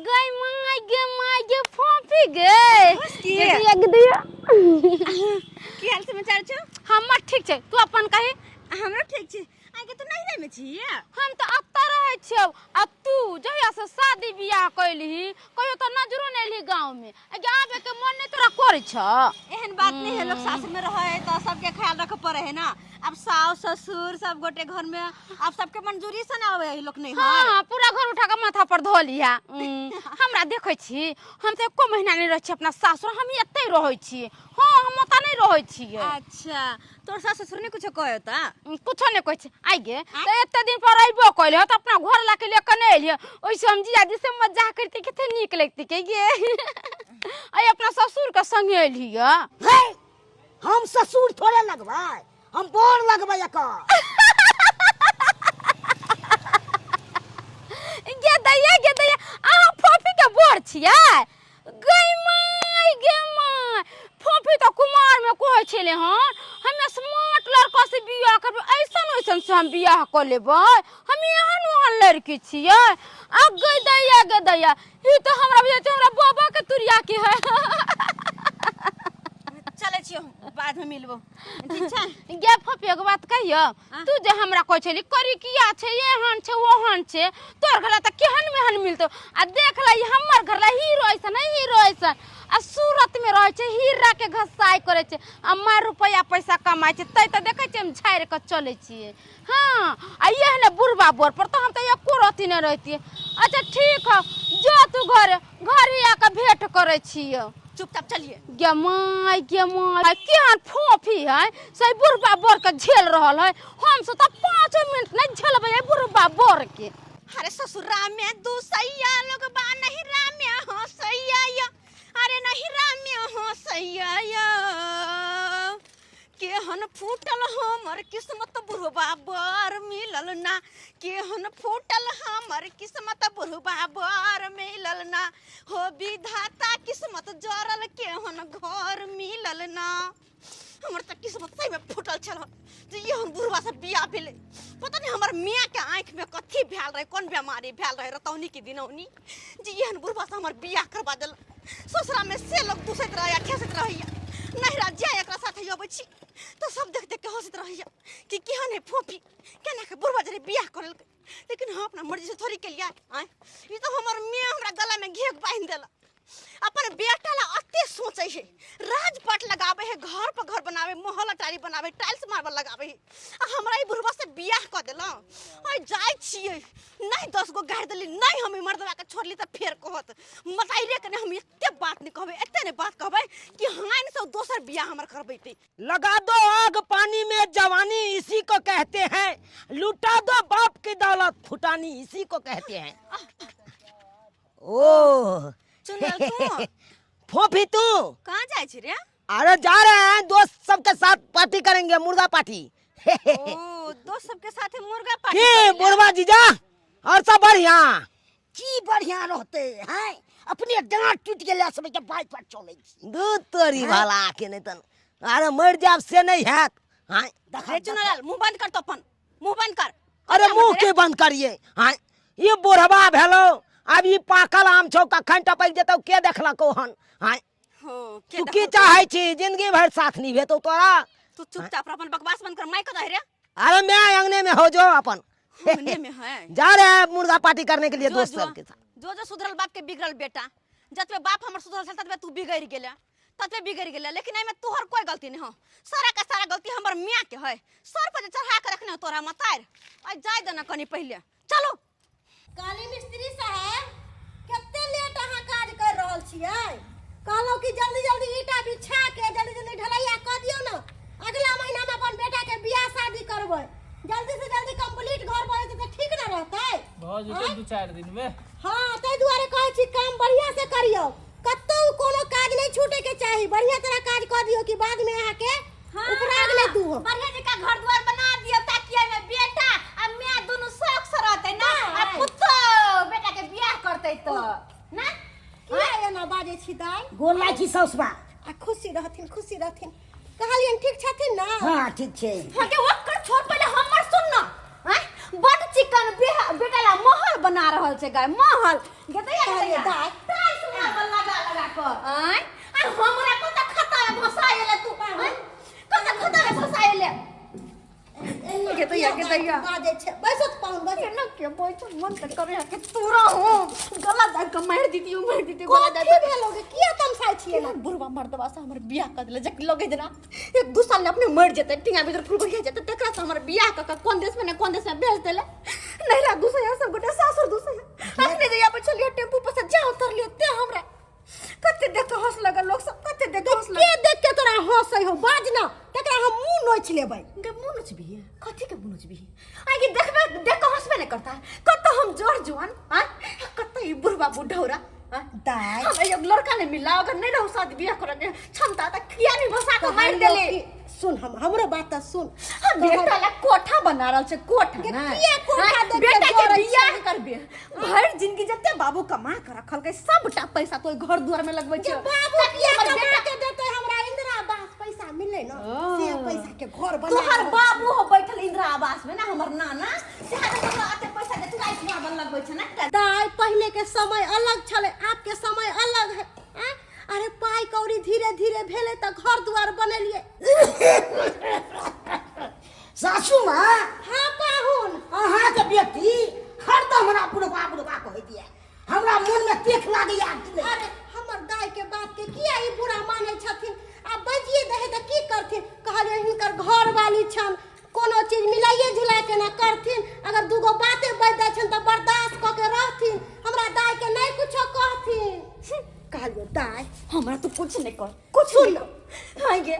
गई माय गे माय गे फोफी गे। की? एक दिया। की हाल समाचार छौ? हमर ठीक छै, तू अपन कही। हमरो ठीक छै। आइ के तू नैहरे में छी? हम तऽ एतऽ रहै छियौ, आ तू जहिया से शादी बियाह कैलही कहियो तऽ नजरो नहि एलही गाँव में। आगे आबे के मन नहीं तोरा करै छ? एहन बात नहीं है, लोग सासुर में रहे है तो सबके ख्याल रखे पड़े है ना। अब सास ससुर सब गोटे घर में, अब सबके मंजूरी से ना आवे है लोग नहीं। हाँ, पूरा घर उठा के माथा पर धो लिया। हमरा देखै छी, हम तऽ एको महीना नहीं रहै छी अपना सासुर, हम एतै रहै छी। हाँ, हम ओतऽ नहीं रहै छियै। अच्छा, तोर सास ससुर ने कुछो कहे ता? कुछो नहीं कहै छै। आइ गे, तऽ एते दिन पर अइबो कैले तऽ अपना घर ला के लिए कने एलियै, ओइसे हम जीजाजी से मजाक करते कते नीक लगते के गे। आइ अपना ससुर के संगे एलियै। हे, हम ससुर थोड़े लगबै, हम बोर लगबै एकर। गे दैया, गे दैया, अहाँ फोफी के बोर छियै? गै my, गे my, फोफी तऽ कुमार में कहै छलै हन हम स्मार्ट लड़का से बियाह करबै, ऐसन ऐसन से हम बियाह कऽ लेबै, हम एहन ओहन लड़की छियै। आ गै दैया, गे दैया, ई तऽ हमरा बुझाइ छै हमरा बाबा के तुरिया के है। चलै छियौ, बाद में मिलबो, ठीक छै? गे फोफी, एगो बात कहियौ? हाँ। तू जे हमरा कहै छली करी किया छै, एहन छै ओहन छै, तोर घर तऽ केहन मेहन मिलतौ, आ देख ले हमर घर ला हीरो ऐसन है, हीरो ऐसन, आ सूरत में रहै छै, हीरा के घसाई करै छै आ मार रुपया पैसा कमाइ छै, तै तऽ देखै छियै हम झाड़ि कऽ चलै छियै। हाँ, आ इएह ने बुढ़बा बोर पर तऽ हम तऽ एको रत्ती नहि रहितियै। अच्छा ठीक हौ, जो तू घरे, घरे आके भेंट करै छियौ। चुपचाप चलिए। गे my, गे my, केहन फोफी है से बुढ़बा बोर के झेल रहल है, हम सब तऽ 5 मिनट नहीं झेलबै है बुढ़बा बोर के। अरे ससुरा में दू सैया लोग बा, नहीं राम्या हो सैया या, अरे नहीं राम्या हो सैया या, केहन फूटल हमर किस्मत बुढ़बा बर मिलल ना, केहन फूटल हमर किस्मत बुढ़बा बर मिलल ना, हो विधाता किस्मत जरल केहन घर मिलल ना। हमर तऽ किस्मत सही में फूटल छल जे एहन बुढ़बा से बियाह भेलै। पता नहीं हमर मियाँ के आँखि में कथी भेल रहे, कोन बीमारी भेल रहे, रतौनी की दिनौनी, जे एहन बुढ़बा से हमर बियाह करवा देल। ससुरा में से लोग दूसैत रहैया, ठेसैत रहैया, नहिरा जाय एकरा साथे अबै छी तऽ सब देख देख के हंसैत रहैया कि केहन है फोफी, केना के बुढ़बा जरे बियाह करलकै। लेकिन हम अपना मर्जी से थोड़ी केलियै। आँय, ई तऽ हमर मियाँ हमरा गला में घेघ बान्हि देलक। अपन बेटा ला अते सोचे है, राजपाट लगावे है, घर पर घर बनावे, महल अटारी बनावे, टाइल्स मार्बल लगावे है, आ हमरा ई बुढ़वा से बियाह कऽ देलक। आइ जाइ छियै, नहीं 10 गो गारि देली, नहीं हम ई मर्दवा के छोड़ली तऽ फेर कहत मताइरे के, नहीं हम एते बात नहीं कहबै, एते नहीं बात कहबै कि हानि से दोसर बियाह हमर करबैते। लगा दो आग पानी में जवानी इसी को कहते हैं, लुटा दो बाप की दौलत फुटानी इसी को कहते हैं। ओ चुनल तू फोफी तू कहाँ जाय छी रे? अरे जा रहे हैं दोस्त सबके साथ पार्टी करेंगे, मुर्गा पार्टी। ओ दोस्त सबके साथे मुर्गा पार्टी की करेला? बुढ़वा जीजा और सब बढ़िया? की बढ़िया रहते हैं, अपने डांट टूट गेला सब के बाइक पर चलै छी। दूध तोरी भला के नहीं तन, अरे मर जाब से नहीं हैत। हाँ रे चुनलाल, मुंह बंद कर, तो अपन मुंह बंद कर। अरे मुंह के बंद करिए। हाँ ये बुढ़वा भेलो, अब ई पाकल आम छौ, कखन टपक जेतौ के देखलको हन। हाँ हो, के तू की देखलको? चाहै छी, जिंदगी भर साथ निभेतौ तोरा? तू चुपचाप रह, अपन बकवास बंद कर। माइक दे रे। अरे मैं अंगने में हो जो अपन अंगने में है। जा रहे हैं मुर्गा पार्टी करने के लिए जो, दोस्त जो, सबके साथ। जो जो सुधरल बाप के बिगड़ल बेटा, जतबे बाप हमर सुधरल छल ततबे तू बिगड़ गेले, ततबे बिगड़ गेले, लेकिन एहिमे तोहर कोई गलती नहीं हो, सारा का सारा गलती हमर मियाँ के है। सर पर जे चढ़ा के रखने हो तोरा मतार, आइ जाय देना कनी पहिले। चलो। काली मिस्त्री साहब, कते लेट अहाँ काज कर रहल छियै? कहलहुँ कि जल्दी जल्दी ईटा बिछा के जल्दी जल्दी ढलैया कऽ दियौ ने, अगला महीना में अपन बेटा के बियाह शादी करबै, जल्दी से जल्दी कंप्लीट घर बनै तऽ ठीक ने रहतै? भऽ जेतै 2-4 दिन में। हाँ, ताहि दुआरे कहै छी काम बढ़िया से करियौ, कतौ कोनो काज नहीं छूटे के चाही, बढ़िया तरह काज कऽ दियौ कि बाद में अहाँके उपराग नहि दू हम। बढ़िया जकाँ घर द्वार बना दियौ ताकि एहिमे बेटा आ माय दुनू शौक से रहतै ना, आ पुतोह बेटा के बियाह करतै तऽ ना। किया एना बाजै छी दाइ? गोर लागै छी सासुमा। आ खुशी रहथिन, खुशी रहथिन। कहलियनि ठीक छथिन ना? हाँ ठीक छै। हाँ के ओकर छोड़, पहिले हमर सुन ना। आँय, बड चिकन बेटा ला महल बना रहल छै गाय महल गेतैया अरे गेतैया दाय। टाइल्स मार्बल लगा लगा क आय आ हमरा कत खाता में फसाएले तू आय कत खाता में फसाएले गेतैया गेतैया बाजै छै बैसो तऽ पाहुन बैसो केना के बैठो मन त करे के तोरा हो गला दाब के मार दीती मार दीती गला दाब कथी भेलो गे किया तमसाइ छियै केना बुढ़वा मर्दवा से हमर बियाह कर देले जक लगे जना एक दू साल ले अपने मर जेतै टिंगा भीतर फूल बढ़िया जेतै तकरा से हमर बियाह क के कोन देश में ने कोन देश में भेज देले नैहरा दूसरे सब गोटे सासुर दूसरे अखने जइया पर छलियै टेम्पू पर से जा उतरलियै ते हमरा कते देख के हंस लगल लोग सब कते देख के हंस के लगल देख के तोरा हंसै हो बाज ना तकरा हम मुंह नोच लेबै गे मुंह नोचबिही कथी के मुंह नोचबिही आइ के देखबे देख के हंसबे ने करता कत हम जोर जुआन आ कत ई बुढ़वा बुढ़ौरा आँ? दाय हमरा एगो लड़का नहीं मिला अगर नहीं रहू शादी बियाह करे के क्षमता त किया नहीं भसा के मार देले सुन हम हमरो बात त सुन हम बेटा ला कोठा बना रहल छै कोठा गे, ना किया कोठा हाँ, देख के बेटा के जोड़ै बियाह करबे भरि जिंदगी जते बाबू कमा के रखलकै सबटा पैसा तो घर दुआर में लगबै जे छै बाबू ताकि किया हमर कमा बेटा के देतै हमरा इंदिरा आवास पैसा मिललै ना से पैसा के घर बना तोहर रहल बाबू हो बैठल इंदिरा आवास में ना हमर नाना से हमरा एते पैसा दे तू आइस मार्बल लगबै छै ना दाय पहले के समय अलग छलै आब के समय अलग है आँय? अरे पाइ कौड़ी धीरे धीरे भेलै तऽ घर दुआर बनेलियै सासू माँ हाँ पाहुन अहाँके बेटी हरदम हमरा बुढ़बा बुढ़बा कहै दिया हमरा मोनमे तेख लागैया कि नहि अरे हमर दाय के बात के किया ई बुरा मानै छथिन आ बजिए दहे तऽ की करथिन कहलियै हिनकर घरवाली छन कोनो चीज मिलाइए जुला के ना करथिन अगर दूगो बाते बाजि दै छनि तऽ बर्दाश्त कऽ के रहथिन हमरा दाय के नहि कुछो कहथिन कहलियै दाय हमरा तो कुछ नहीं कर कुछ नहीं कर हाँ गे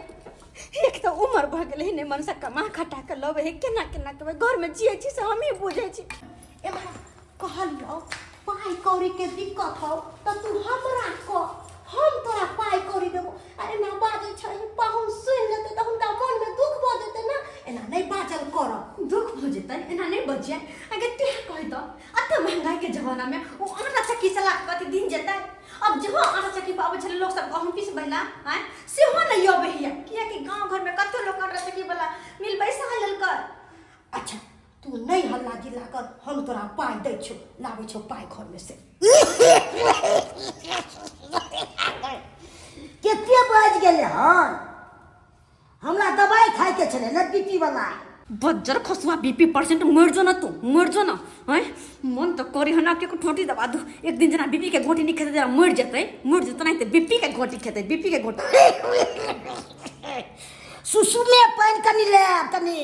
एक तो उम्र भऽ गेलै ने मन से कमा खटा के लबै है केना केना के घर में जियै छी से हमही बुझै छी एम्हर कहलियौ पाइ कौड़ीके दिक्कत हौ तऽ तू हमरा कह हम तोरा पाइ कौड़ी देबो आ एना बाजै छही पाहुन सुनि लेतै तऽ हुनका मोनमे दुख भऽ जेतै ने एना नहि बाजल कर दुख भऽ जेतै एना नहि बजियै अगे तू कहि दऽ एते महंगाई के जमाना में ओ आटा चक्की चला के कथी दिन जेतै अब जेहो आटा चक्की पर आबै छलै लोक सब गहूम पिसबै ला आँय सेहो नहि अबै हिया कियाकि गाँव घर में कते लोक आटा चक्की वाला मिल बैसा लेलकै अच्छा तू नहि हल्ला गिल्ला कर हम तोरा पाइ दै छौ लाबै छौ पाइ घरमे से कते बाजि गेलै हन हमरा दवाइ खाइके छलै ने बीपी वाला बज्जर खसुआ बीपी परसेंट मर जो ना तू मर जो ना हैं मन तो करी हना के ठोटी दबा दू एक दिन जना बीपी के गोटी नहीं खेते जरा मर जेतै मर जेतै नहीं ते बीपी के गोटी खेते बीपी के गोटी सुसुमे पानि कनि लेब कनि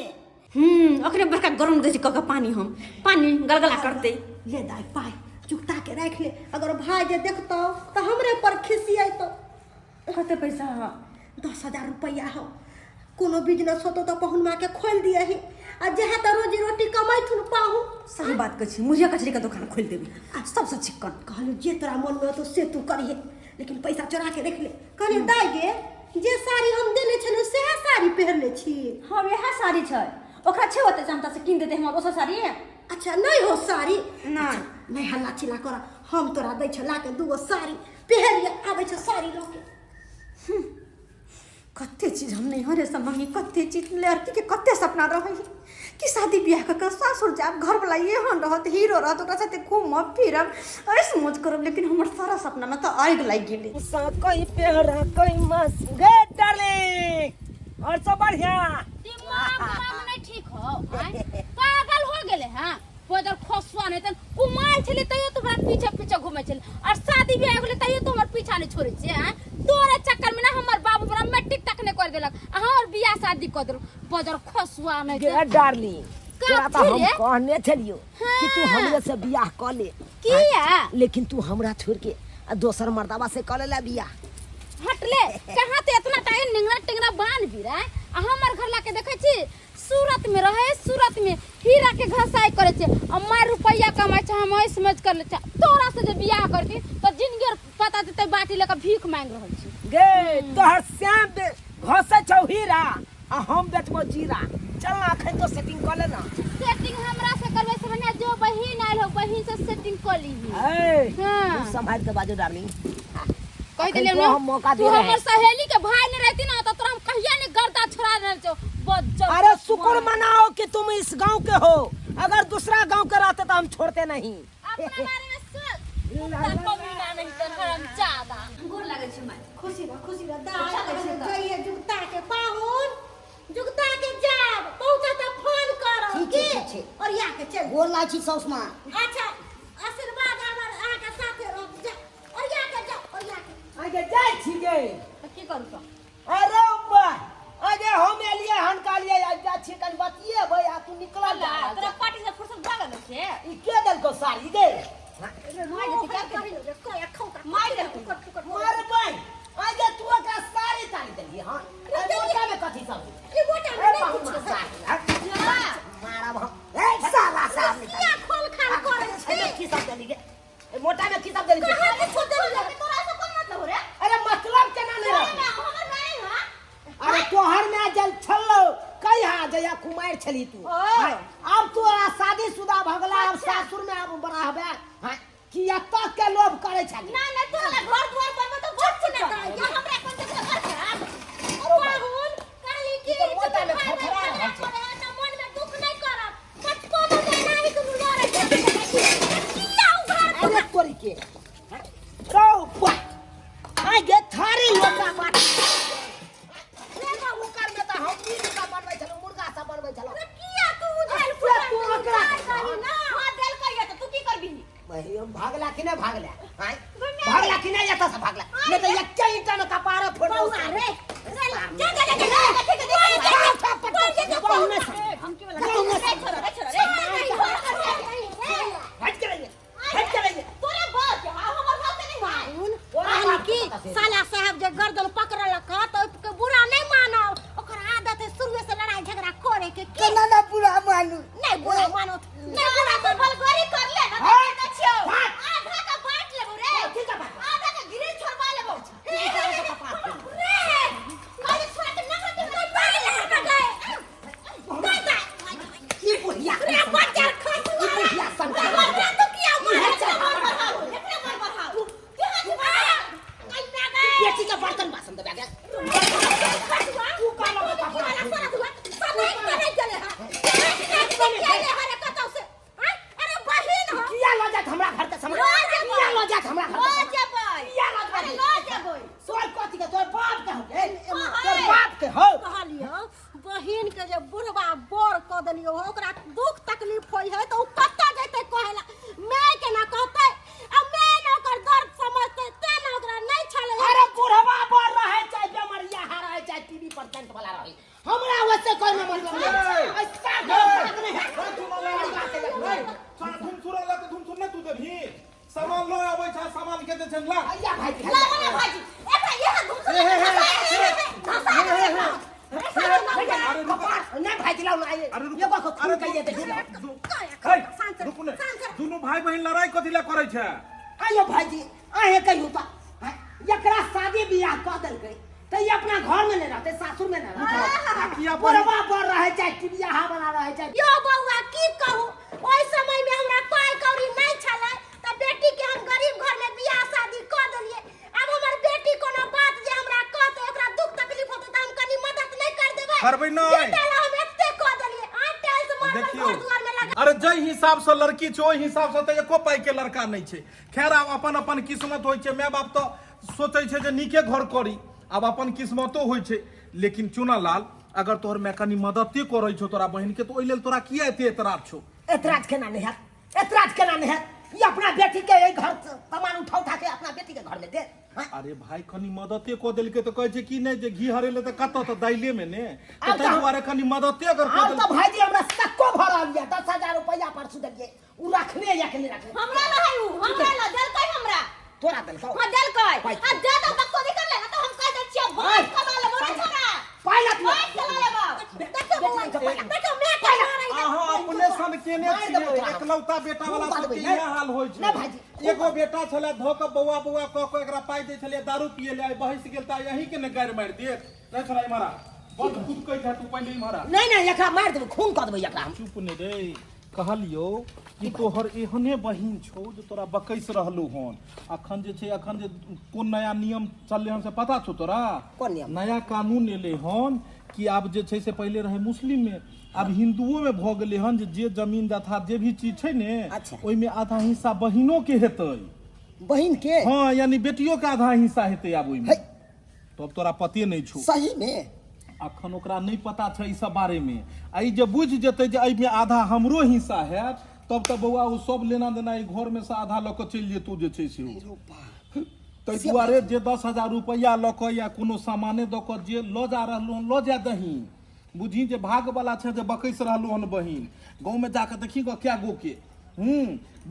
अखने बड़का गरम दै छै कऽ के पानि हम पानि गलगला करतै ले दाइ पाइ चुकता के राखि ले अगर भाय जे देखतौ तऽ हमरे पर खिसियतौ कते पैसा ह 10,000 रुपैआ हो कोनो बिजनेस होतो तऽ पहुन माँ के खोलि दियही आ जहाँ तऽ रोजी रोटी कमैथुन पाहुन सही बात कहै छी मुझे कचरी के दोकान खोलि देबै आ सबसँ चिक्कन कहलहुँ जे तोरा मनमे होतो से तू करिहे लेकिन पैसा चोरा के रख ले कहलियै दाइ गे जे साड़ी हम देने छलियै सएह साड़ी पहिरले छी हँ वएह साड़ी छै ओकरा छै ओते क्षमता से कीन देतै हमर दोसर साड़ी अच्छा नहि हो साड़ी नहि। अच्छा, नहि हल्ला चिल्ला कर हम तोरा दै छौ ला के दूगो साड़ी पहिरिए आबै छौ साड़ी लऽ के कते चीज हम नहीं हरे सब मम्मी कते चीज लड़की के कते सपना रहे कि शादी ब्याह कऽ के सासुर जायब घरवला एहन रहत हीरो रहत ओकरा साथे घूमब फिरब ऐश मौज करब लेकिन हमर सारा सपना में तऽ आगि लागि गेलै सा कई प्यारा कई मस गे डार्लिंग और सब बढ़िया दिमाग उमाग नहीं ठीक हो आँय? पागल हो गेले हाँ पैदल खसुआ नहीं तन कुमार छले तैयो तोहरा पीछे पीछे घूमे छले और शादी ब्याह गेले तैयो तो हमर पीछा नहीं छोड़े छे आँय? तोरे चक्कर में ना हमर बाबू बड़ा मैट्रिक तक नहीं कर देलक आ और बियाह शादी कर देलक पैदल खसुआ नहीं गे तन डार्लिंग तोरा तऽ हम रे? कहने छलियो कि तू हाँ। हमरे से बियाह कऽ ले किया लेकिन तू हमरा छोड़ के आ दोसर मर्दाबा से कऽ लेला बियाह हटले कहाँ ते इतना टाइम निंगरा टिंगरा बांध भी रहा आ हमर घर लाके देखै छी सूरत में रहे सूरत में हीरा के घसाई करे छे आ मार रुपया कमाई छे हम ऐस मज कर ले छे तोरा से जे बियाह करती तो जिंदगी और पता देते बाटी लेके भीख मांग रहल छी गे तोहर श्याम घसै छौ हीरा आ हम बेचबो जीरा चल ना अखन तो सेटिंग कऽ ले ना सेटिंग हमरा से करबै से बढ़िया जो बहिन आयल हो बहिन से सेटिंग कऽ लीही ए हाँ। तू संभाल के बाजो डार्लिंग कहि अखन देलियै तो ना हम मौका दे तू रहे हमर हैं। सहेली के भाई नहीं रहती ना तो तोरा हम कहिया ने गर्दा छोड़ा रहल छौ बज्जर अरे शुक्र मनाओ कि तुम इस गांव के हो अगर दूसरा गांव के रहते तो हम छोड़ते नहीं। अपना बारे में सोच, कुत्ता कमीना नहीं तो हरामजादा। गोर लागै छै माय। खुशी रह, खुशी रह। दाय जइए जुगता के पाहुन, जुगता के जाब पहुंचा त फोन करब। ठीक की छै, ठीक छै। और या के चल। गोर लागै छी साउस माँ। अच्छा, आशीर्वाद हमर अहाँ के साथे रहत। जा और या के जा और या के। आगे जाइ छी गे। तऽ की करू तऽ? अरे बा, आगे हम एलियै हन, कहलियै आज जाइ छी कनि बतियेबै आ तू निकलल जा रहल तोरा छह। पार्टी से फुर्सत भऽ गेलौ से? ई के देलकौ साड़ी गे? मारि देलकौ। मारबै। आगे तू एकरा साड़ी ताड़ी देलही हन? एहि मोटा में कथी सब? ई मोटा में ए, नहि बहु कुछो है। साड़ी, हट। मारब हम। ए, साला साड़ी। किया खोल खाल करै छी? एहिमे की सब देली गे? एहि मोटा में की सब देली गे? कहाँ कुछो देली? तोरा से कोन मतलब रे? अरे मतलब केना नहि तोरे रहतै? माय हमर माय हां। अरे तोहर में जल छल्लो कहिया जया कुमार छली तू। ओ। हाँ, आब तोरा शादी शुदा भगला, आब सासुर में आब बड़ा हबे। हाँ, कि एतऽ के लोभ करै छली? ना ना, तोरा ला घर द्वार बनबो तऽ बहुत छै ना, या हमरा कोन से घर छै आब? पाहुन कहली कि ई तऽ मोटा में भाई बहिन खरखरा झगड़ा रहल छै। करे है तऽ मन में दुख नहि करब। बचपनो में एनाही दुनू लड़ै छलै। किया उघार? अरे तोरी के रौ बा, आगे थारी लोटा माटी एना ओकर में तऽ हम मीट सब बनबै छलहुँ, मुर्गा सब बनबै छलहुँ। किया तू उझाल से फुझाल तू ओकरा कही ना? हां, देलकै या तऽ तू की करबिही? वही हम भागला कि नहि भागला? आँय, भागला कि नहि? एतऽ से भागला नहि तऽ एके ईंटा में कपारे फोड़ दौ। बौआ रे, रे, जा जा जा जा जा जा। बहुमे से हम की वाला बहुमे से रे छोरा रे, छोरा रे। हट के रहिए, हट के रहिए। तोरे बाप के हां, हमर बाप के नहीं हां। कहली कि साला साहब जे गर्दन पकड़लक ह तऽ ओहिके बुरा नहि मानब, ओकर आदत है शुरुए से लड़ाई झगड़ा करे के। की केना ना बुरा मानू? नहि बुरा मानो, नहि बुरा तू बलगोरी कर ले ना हट, तऽ छियौ। हट। आधा का बांट लेबो रे। कथी का बांट? आधा का ग्रिल छोड़वा लेबो। रे, खाली छोड़ा के नखरा के मारे लगा गए गए गए। ई बुढ़िया रे बच्चा खसुआ। ई बुढ़िया संग बच्चा तू किया मारे? मार बढ़ाओ, एकरे मार बढ़ाओ। बेटी के बर्तन बासन देबे गे। तू काला बता। किया लऽ जात हमरा घर के सामान? किया लऽ जात हमरा घर के सामान? किया लऽ जात? तोर कथी के? तोर बाप के हो गे? तोर बाप के हो? कहलियो बहिन के जे बुढ़वा बोर कऽ देलियो, ओकरा दुख तकलीफ होइ है तऽ ओ कतऽ जेतै कहै ला? माय के ना कहतै आ माय ना ओकर दर्द समझतै, तें ना ओकरा नहि छलै। अरे बुढ़वा बर रहे चाहे बेमरिया रहे चाहे टीवी पर टेंट वाला रहे, हमरा वैसे कोई न मतलब नहीं। ऐसा बात नहीं है। धूम सुरा ला तऽ धूम सुर नहि तू देबही। सामान लऽ आबै छै, सामान के जे छै ला। अय्या भाई। भाजी एकरा यहाँ घुस। हे हे हे हे। अरे रुक। नहीं भाई, दिलाओ ना। अरे रुक। ये को खून अरे कहिए दे। हे, रुकू ने। दुनू भाई बहिन लड़ाई कथी ला करै छै? आयो भाईजी, अहे कहियो तऽ एकरा शादी बियाह कऽ देलकै तऽ ई अपना घर में नहीं रहते, सासुर में नहीं रहते। किया? बुढ़वा बर रहे चाहे टिबियाहा वाला रहे चाहे। यो बौआ, की कहू, ओहि समय में हमरा पाइ कौड़ी नहि छलै तऽ बेटी के हम गरीब घर में बियाह शादी कऽ देलियै। आब हमर बेटी कोनो बात जे हमरा कहतै, ओकरा दुख तकलीफ होतै तऽ हम कनी मदद नहि कर देबै? करबै नहि। बेटा ला हम एते कऽ देलियै आ टाइल्स मार्बल देखियौ, घर दुआर में लगा। अरे जाहि हिसाब से लड़की छै ओहि हिसाब से तऽ एको पाई के लड़का नहि छै। खैर, आब अपन अपन किस्मत होइ छै। माय बाप तऽ सोचै छै जे नीके घर करी, आब अपन किस्मतो होइ छै। लेकिन चुना लाल, अगर तोहर माय कनी मदते करै छौ तोरा बहिन के तऽ ओहि लेल तोरा किया एते एतराज छौ? एतराज केना नहि हैत? एतराज केना नहि हैत? ई अपना बेटी के एहि घर से सामान उठा उठा के अपना बेटी के घर में दे, हाँ? अरे भाई, कनी मदते कऽ देलकै तऽ कहै छै कि नहि जे घी हरेले तऽ कतऽ तऽ दाइले मे ने। तऽ आब ताहि तऽ दुआरे कनी मदते अगर कऽ आब तऽ देलकै। भाईजी हमरा सक्को भऽ रहल यऽ। 10,000 रुपैआ परसू देलियै, उ रखने या कि नहि रखने? हमरा ला है उ, हमरा ला देलकै हमरा। तोरा देलकौ? हां, देलकै। पाइ। आ ज्यादा बकचोदी कर ले ना तऽ हम कह दै छियै, बात कमा लेबो रे छोरा। पाइ लत। बात कमा लेबो। देखो बौआ, देखो माय के मारै। अहाँ अपने सन केने मारि देबौ छियै। तोरा। एकलौता बेटा वाला खूब सबके बाजबै, इएह हाल होइ छै। नहि भाईजी, एगो बेटा छलै, धऽ कऽ बौआ बौआ कऽ कऽ एकरा पाइ दै छलियै दारू पियै लए, आइ बहसि गेल तऽ आइ अहींके ने गारि मारि देत। रे छोरा, इम्हर आ। बड्ड कुदकै छै तू, पहिले इम्हर आ। नहि नहि, एकरा मारि देबै, खून कऽ देबै एकरा हम। चुप ने रे। कहलियौ कि तोहर एहने बहिन छौ जे तोरा बकैस रहलौ हन। अखन जे छै, अखन जे कोन नया नियम चललै हन से पता छौ तोरा? कोन नियम? नया कानून एलै हन कि आब जे छै से पहिले रहै मुस्लिम मे, आब हिंदुओ में भऽ गेलै हन जे जे जमीन जथा जे भी चीज छै ने, अच्छा। ओहिमे आधा हिस्सा बहिनो के हेतै। बहिन के? हाँ, यानी बेटियो के आधा हिस्सा हेतै आब ओहिमे। है। तब तोरा पते नहि छौ। सही में? अखन ओकरा नहि पता छै ई सब बारे में, आ ई जे बुझि जेतै जे एहिमे आधा हमरो हिस्सा हैत, तब तऽ बौआ ओ सब लेना देना ई घर में से आधा लऽ कऽ चलि जेतौ जे छै से ओ। ताहि दुआरे जे 10,000 रुपैआ लऽ कऽ या कोनो सामाने दऽ कऽ जे लऽ जा रहलहुँ हन, लऽ जा दही। बुझही जे भागवला छै जे बकैस रहलहुँ हन बहिन। गाँवमे जाकऽ देखी गऽ कए गो के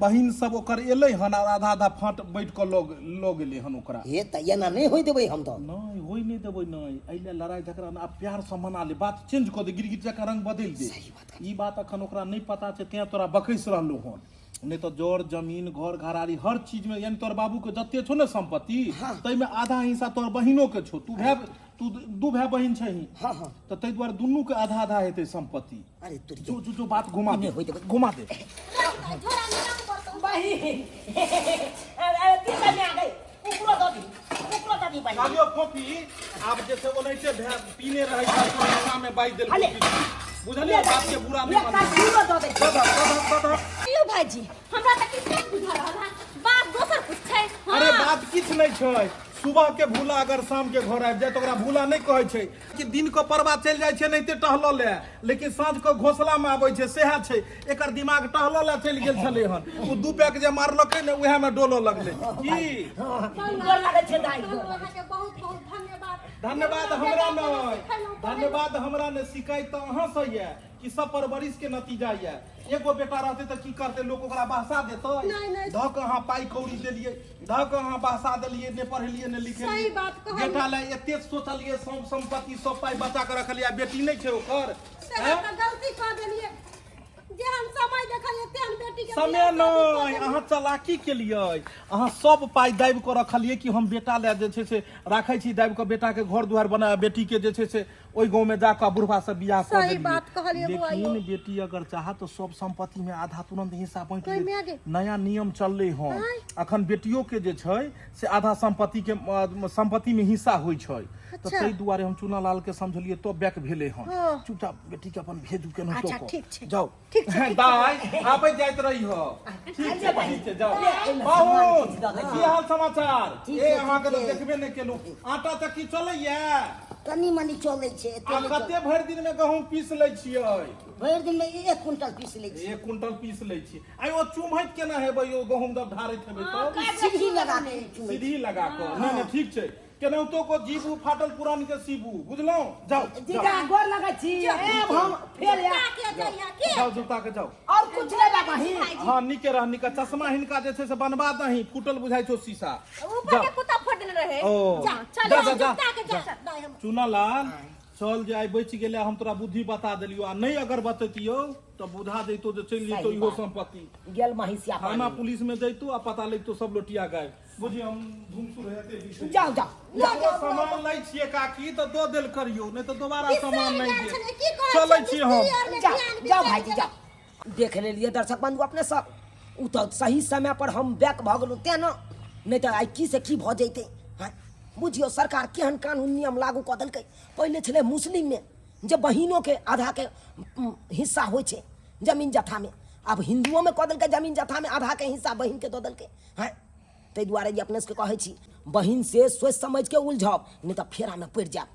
बहिन सब ओकर एलै हन आ आधा आधा फाँट बाँटि कऽ लऽ गेलै हन ओकरा। हे, तऽ एना नहि होइ देबै हम तऽ। नहि होइ नहि देबै, नहि एहि लए लड़ाइ झगड़ा नहि। आब प्यारसँ मना ले, बात चेंज कऽ दे, गिरगिट जकाँ रंग बदलि दे। सही बात। ई बात अखन ओकरा नहि पता छै तें तोरा बकैस रहलहुँ हन, नहि तऽ जर जमीन घर घरारी हर चीज में, यानी तोहर बाबू के जते छौ ने संपत्ति, ताहिमे आधा हिस्सा तोहर बहिनो के छौ। तू भाय, तू दू भाय बहिन छही। हाँ हाँ। तऽ ताहि दुआरे दुनू के आधा आधा हेतै संपत्ति। अरे तोरी, जो जो जो बात घुमा दे, नहि होइत। घुमा दे। झोरा में रख पड़तौ। बहिन, अरे तीन में आ गई, ऊपरो दऽ दी, ऊपरो दऽ दी बहिन। कहलियौ कॉपी आब जे छै ओनाहिते भए पीने रहै छै, नशा में बाजि देलकै। अरे। बुझलियै, बात के बुरा नहि एकटा मानबै। घीओ दऽ दै छी। दऽ दऽ, दऽ दऽ, दऽ दऽ। यौ भाईजी, हमरा तऽ किछु नहि बुझा रहल है, बात दोसर कुछ छै। हाँ। अरे बात किछु नहि छै। सुबह के भूला अगर शाम के घर आबि जाय तऽ ओकरा भूला नहि कहै छै कि दिन के परबा चलि जाइ छै नहिते टहलऽ लए, लेकिन साँझ के घोसला में आबै छै, सएह छै। एकर दिमाग टहलऽ लए चलि गेल छलै हन, ओ दू पैक जे मारलकै ने उएह में डोलऽ लगलै की। गोर लागै छै दाइ। अहाँके बहुत बहुत धन्यवाद। धन्यवाद हमरा नहि, धन्यवाद हमरा नहि, शिकायत तऽ अहाँ से यऽ कि सब परवरिश के नतीजा यऽ। एगो बेटा रहतै तऽ की करतै लोक, ओकरा बहसा देतै? नहि, नहि। धऽ कऽ अहाँ पाइ कौड़ी देलियै, धऽ कऽ अहाँ बहसा देलियै, नहि पढ़ेलियै नहि लिखेलियै। सही बात कहलियै। बेटा लए एते सोचलियै, सब संपत्ति सब पाइ बचा कऽ रखलियै, आ बेटी नहि छै ओकर। से हैं? तऽ गलती कऽ देलियै जे हम समय देखलियै तेहन बेटी के समय बियाह शादी कऽ नहि देलियै। अहाँ चालाकी केलियै, अहाँ सब पाइ दाबि कऽ रखलियै कि हम बेटा लए जे छै से राखै छी दाबि कऽ, बेटा के घर दुआरि बना, बेटी के जे छै से ओहि गाँव में जाकऽ बुढ़वा से बियाह कऽ सही देलियै। बात कहलियै बौआ यौ। लेकिन बेटी अगर चाहत तऽ सब संपत्ति में आधा तुरंत हिस्सा बांटि कोइ लेत। माय गे। नया नियम चललै हन, आँय। अखन बेटियो के जे छै से आधा संपत्ति के संपत्ति में हिस्सा होइ छै। तऽ अच्छा। ताहि दुआरे हम चूना लाल के समझलियै तब बैक भेलै हन। हँ। चुपचाप बेटी के अपन भेजू केनाहितो अच्छा, कऽ। ठीक छै। जाउ। ठीक छै, ठीक छै। दाइ आबै जाइत रही हो। ठीक छै, ठीक छै, जाउ। पाहुन, की हाल समाचार? ठीक ए छै, अहाँके ठीक तऽ छै। देखबे नहि केलहुँ। आटा चक्की चलैया? कनी मनी चलै छै, एते आ नहि। कते भरि दिन में गहूँम पीस लै छियै? भरि दिन में 1 क्विंटल पीस लै छी। 1 क्विंटल पीस लै छी। आइ ओ चुम्हैत केना हेबै यौ गहूँम जब ढारैत हेबै तब? सीढ़ी लगा के चुमै। सीढ़ी लगा कऽ? नहि नहि, ठीक छै, केनाहितो को जीबू, फाटल पुरान के सीबू, बुझलहुँ? जाउ। जीजा, जाउ। गोर लगै छी। आब हम फेर आयब। जूता के जइया के। जाउ, जूता के जाउ। और कुछ लेबा बहिन? हाँ, नीके रह, नीके। चश्मा हिनका जे छै से बनवा दही, फूटल बुझाइ छौ शीशा। ऊपर जाउ। के कुत्ता फोड़ देने रहे। ओ जा चल, जा, जा, जा। जूता के जा दाइ हम। चुना लाल, चल जे आइ बचि गेलै, हम तोरा बुद्धि बता देलियौ, आ नहि अगर बतैतियौ तऽ बुझा जैतो जे चलि जैतो सही इहो बात। संपत्ति। गेल महिसिया थाना पानी। पुलिस में जैतो आ पता लगितो सब लोटिया गायब। बुझी हम धुमसुर हेते बीसे। जाउ जाउ। जाउ, सामान लै छियै काकी तऽ दऽ देल करियौ, नहि तऽ दोबारा सामान बिसरि नहि गेल देब। छलियै, की कहै चलै छियै, छी हम। मिस्त्री आरमे जाउ ध्यान जाउ बिसरि भाईजी गेलै। जाउ। देख लेलियै दर्शक बंधु अपने सब, ओ तऽ सही समय पर हम बैक भऽ गेलहुँ तेँ ने, नहि तऽ आइ की से की भऽ जैतै। हँ, बुझियौ सरकार केहन कानून नियम लागू कऽ देलकै। पहिले छलै मुस्लिममे जे बहिनोके आधाके हिस्सा होइ छै जमीन जथामे, आब हिन्दुओमे कऽ देलकै, जमीन जथामे आधाके हिस्सा बहिनके दऽ देलकै। हँ, ताहि दुआरे जे अपने सबके कहै छी, बहिन से सोचि समझिके उलझब, नहि तऽ फेरामे पड़ि जायब।